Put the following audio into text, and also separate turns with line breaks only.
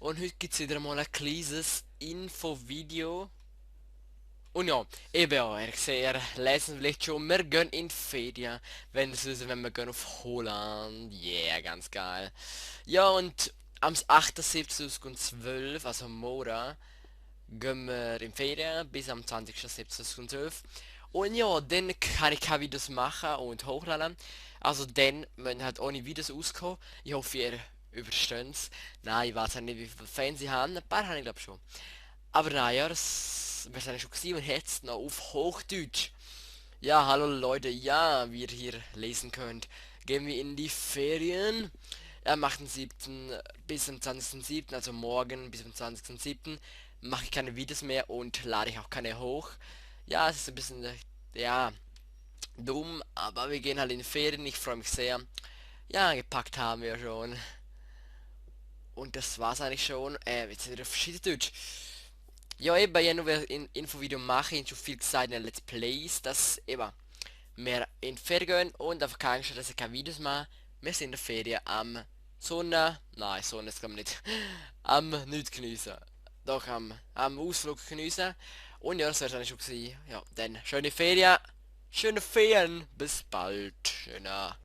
Und heute gibt es wieder mal ein kleines Infovideo. Und ja, eben ja, ihr seht, ihr lesen vielleicht schon, wir gehen in die Ferien. Wenn es wissen, wenn wir gehen auf Holland. Yeah, ganz geil. Ja, und am 8.7.2012, also morgen, gehen wir in die Ferien bis am 20.07.2012. Und ja, dann kann ich keine Videos machen und hochladen. Also dann müssen halt ohne Videos auskommen. Ich hoffe, ihr übersteht es. Nein, ich weiß auch nicht, wie viele Fans ich habe. Ein paar habe ich glaube schon. Aber naja, das wäre es schon gewesen. Und jetzt noch auf Hochdeutsch. Ja, hallo Leute, ja, wie ihr hier lesen könnt, gehen wir in die Ferien. Am 8.7. bis zum 20.7., also morgen bis zum 20.7. mache ich keine Videos mehr und lade ich auch keine hoch. Ja, es ist ein bisschen, ja, dumm, aber wir gehen halt in die Ferien, ich freue mich sehr. Ja, gepackt haben wir schon. Und das war's eigentlich schon. Jetzt wieder auf Schweizerdeutsch. Ja, eben, ja, nur ein Infovideo mache ich schon viel gesagt in den Let's Plays, dass eben wir in die Ferien gehen und einfach keine Angst, dass ich keine Videos mache. Wir sind in der Ferien am Sonne, nein, Sonne ist glaube ich nicht, am nicht geniessen. Doch am Ausflug geniessen. Und ja, das wäre dann schon gewesen. Ja, dann schöne Ferien, bis bald, schöner.